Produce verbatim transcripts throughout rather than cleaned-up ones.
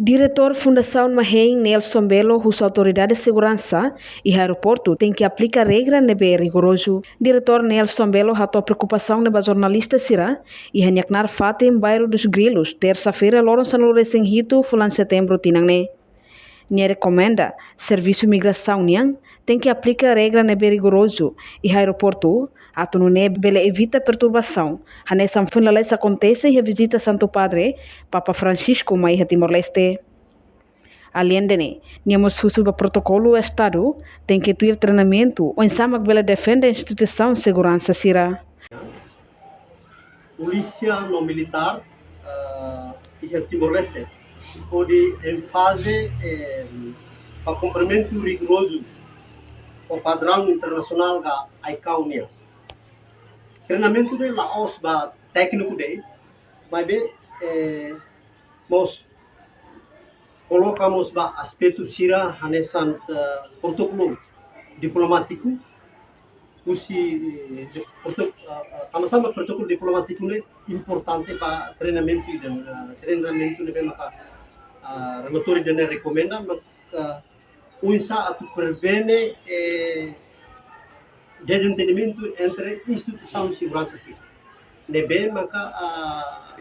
Diretór Fundasaun Mahein, Nelson Belo, husu autoridade seguransa iha aeroportu tenke aplika regra ne'ebé rigorozu. Diretór Nelson Belo hato'o preokupasaun ne'e ba jornalista sira iha nia knaar fatin Bairro dos Grilos, tersa-feira, loron sanulu-resin-hitu fulan Setembru tinan ne'e. Nia rekomenda servisu migrasaun nian tenke aplika regra ne'ebé rigorozu iha aeroportu, atu nune'e bele evita perturbasaun hanesan foin lalais akontese iha vizita Santu Padre, Papa Francisco, mai iha Timor-Leste. Aleinde ne'e, nia mós husu ba protokolu Estadu tenke tuir treinamentu oinsá mak bele defende instituisaun seguransa sira. Polísia no militár, ah, iha Timor-Leste hodi enfaze, eh, ba kumprimentu rigorozu ho padraun internasionál ka ICAO nian. Treinamentu ne'e la'ós ba tékniku de'it, maibé, eh, mós koloka mós ba aspetu sira hanesan, eh, protokolu diplomátiku, husi, eh, de-, proto-, eh, eh, tanba sá mak protokolu diplomátiku ne'e importante ba treinamentu ida-ne'e, eh, treinamentu ne'ebé maka, eh, relatóriu ida-ne'e rekomenda, maka oinsá atu prevene, eh, dezentendimentu entre instituisaun seguransa sira ne'ebé maka, ah,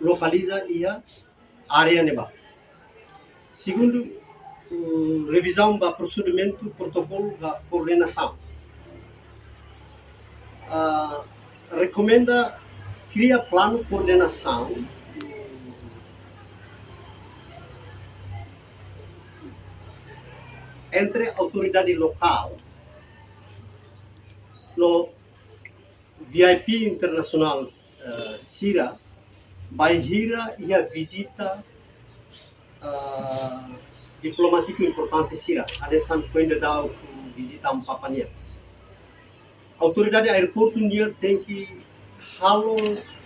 lokaliza iha área ne'ebá. Segundu, mm, revizaun ba prosedimentu, protokolu ka koordenasaun. Ah, rekomenda kria planu koordenasaun entre autoridade lokál no V I P internasionál, eh, sira, bainhira iha vizita, eh, diplomátiku importante sira, hanesan foin daudaun vizita Amu Papa nian. Autoridade aeroportu nian tenke halo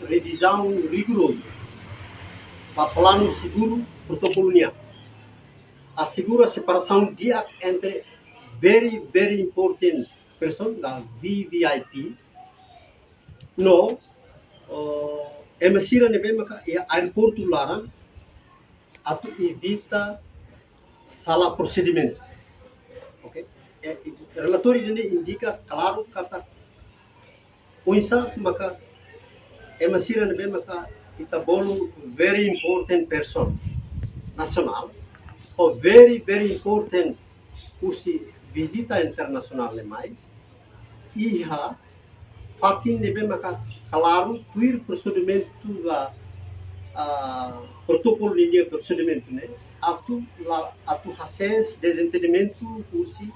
revizaun rigorozu ba planu seguru protokolu nian. Asegura separasaun di'ak entre very, very important person ka V V I P no, oh, ema sira ne'ebé maka iha aeroportu laran atu evita sala prosedimentu. Oke? Eh, relatóriu ne'e indika klaru katak oinsá maka ema sira ne'ebé maka ita bolu very important person nasionál, ou very, very important husi vizita internasionál ne'e mai, iha fatin ne'ebé maka klaru tuir prosedimentu ka, ah, protokolu ninia prosedimentu ne'e, atu la, atu hasees dezentendimentu husi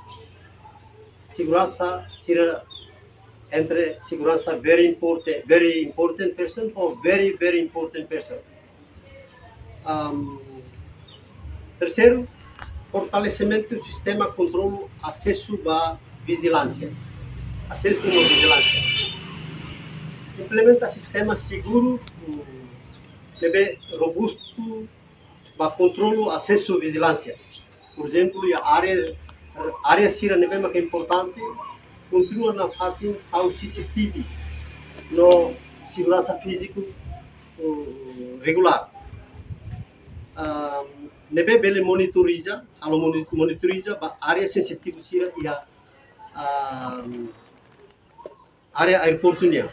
seguransa sira entre seguransa very important, very important person ou very, very important person. Am, terseiru, fortalesimentu sistema kontrolu asesu ba vijilánsia. Asesu no vijilánsia. Implementa sistema seguru, mm, ne'ebé robustu ba kontrolu asesu vijilánsia. Por ezemplu, iha área, área sira ne'ebé maka importante, kontinua nafatin tau C C T V no seguransa fíziku, uh, regulár. Ah, ne'ebé bele monitoriza, halo moni-, monitoriza ba área sensitivu sira iha, ah, área aeroportu nian.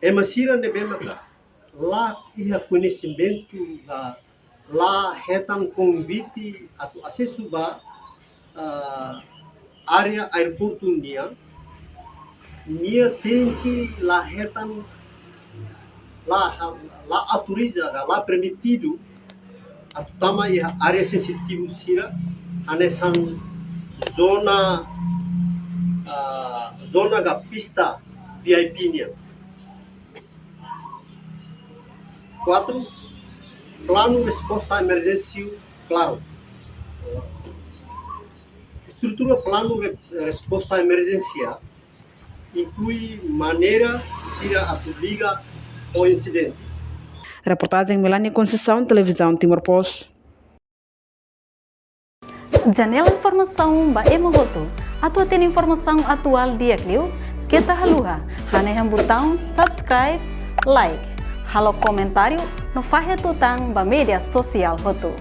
Ema sira ne'ebé maka la iha koñesimentu ka la hetan konvite atu asesu ba, ah, área aeroportu nian, nia tenke la hetan, la, la autoriza ka la permitidu atu tama iha área sensitivu sira, hanesan zona, ah, zona ka pista V I P nian. Kuatru, planu resposta emerjénsia klaru. Estrutura planu re-, resposta emerjénsia inklui maneira sira atu liga ho insidente. Reportajen Melania Conceição, Televizaun Timor Post. Janela informasaun ba ema hotu. Atu hatene informasaun atuál di'ak liu, keta haluha hanehan butaun subscribe, like, halo komentáriu no fahe tutan ba média sosiál hotu.